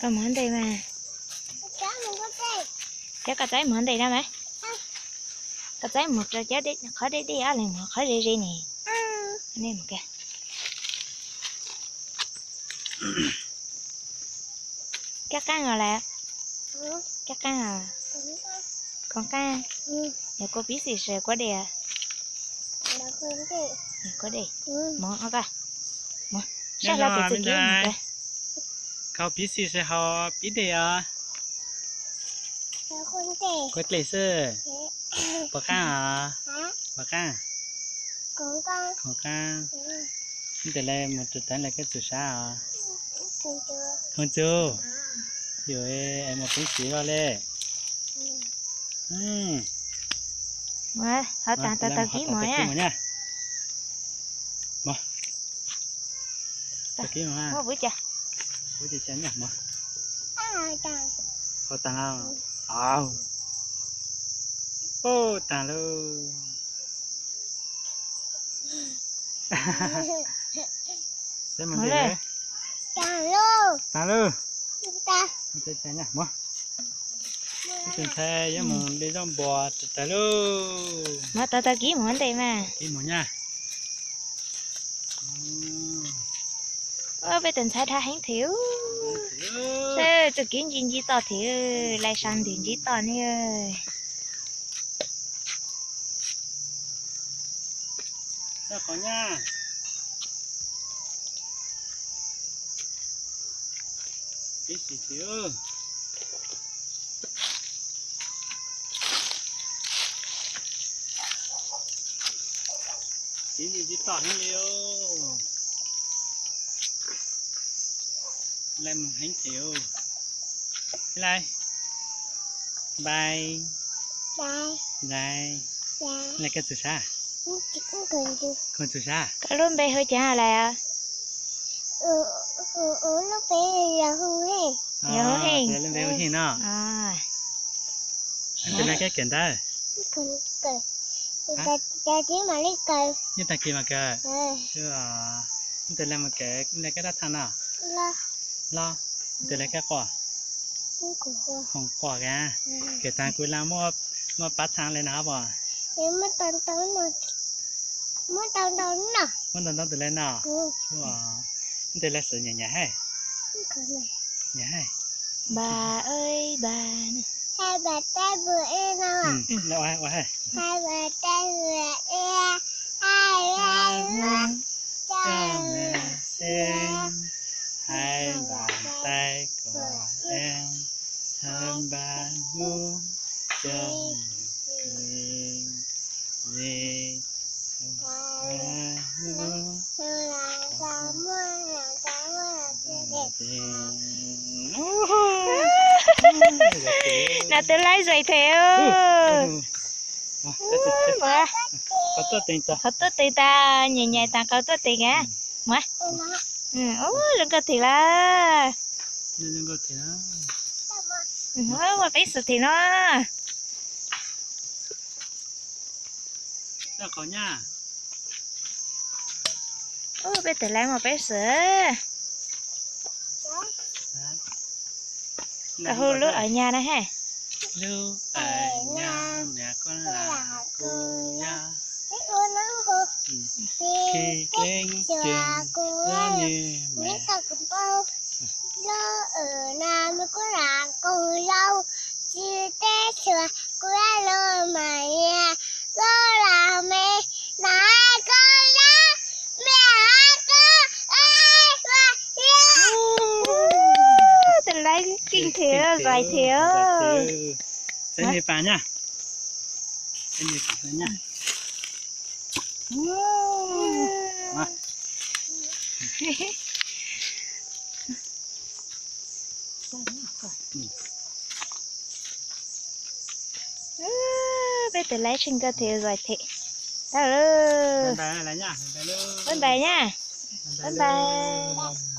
Koj mus ntes mas. Cov koj txaib mus ntes no mas. Koj txaib mus rau cov qhov deb deb, ob leeg mus qhov ze ze ne. Nej mus kawg. Koj qaab os lawm? Koj qaab os? Khoom qaab. Yog kua pib xim sawv kua dej. Kua dej. Mov os koj. Mov. Sab hlo pem txuj kev mus kawg. Khaus pib xim sawv hauv pib dej os. Kua dej xwb. Puas qaab os? Puas qaab? Khoom qaab. Ntawm lawv mus tus tawv lawv koj txug sab os. Khoom txug. Yus es mus peb siv vaj le. Hov taag tau tau kib mus na. Tau kib mus. Muab pub cas. Pub cas nyaj mus. Hov taag. Hov taag lauj. Taag lauj. Tus ntxhais yuav mus de zaub npua tawv lauj. Muab tau tau kib mus ntes mas. Kib mus nyaj. Peb tus ntxhais dhau heev thiab. Txuj kev ntsib ntsib toj thiab, laij saab ntws ntsib toj ne. Peb sim thiab. Kev ntsib ntsib toj heev li os. Laij mus heev thiab. Laij, npais, npais. Laij koj txug sab? Koj txug sab? Koj lub npe hu cas lawm? Yog hu Heej. Lub npe hu Heej no. Ntawm no koj kawm ntawv? Yeej tag kis mas kawm. Ntawm lawv mus kawm lawv koj dab thaaj no? Los, ntawm lawv koj quaj? Hoom quaj ka. Kawm taag kuv laj muaj pab txhaa le no pom. Muab ntau ntau tus le no. Ntawm lawv xwm nyam nyam hais. Nyam hais. Ba, ej, ba. Ua hais. Hai bàn tay của em, hai bàn tay của em, hai bàn tay của em, hai bàn út cho mình. Nov tus laib zais thiab. Qhov tuaj teev tas, nyem nyem taag qhov tuaj teev ka. Muab. Zoo nkauj thiab lawm. Muab peb xwm thiab no. Ub, peb tus laib muaj peb xwm. Koj hu lub awv nyab na ha. Lub awv nyab, mẹ con là Cô Giáo. Khi keng keng, lub niag mẹ. Lub awv no, mẹ con là Cô Giáo. Tsis teb xyuas, Cô Giáo là mẹ. Cô là mẹ, là Cô Giáo. Mẹ là cô, ai mà Tus laib keej thiab, zais thiab. Txav niag pas nyaj. Txav niag pas nyaj. Peb tus laib tseem nkauj thiab, zais thiab. Tau lawm. Bye bye nyaj. Bye bye.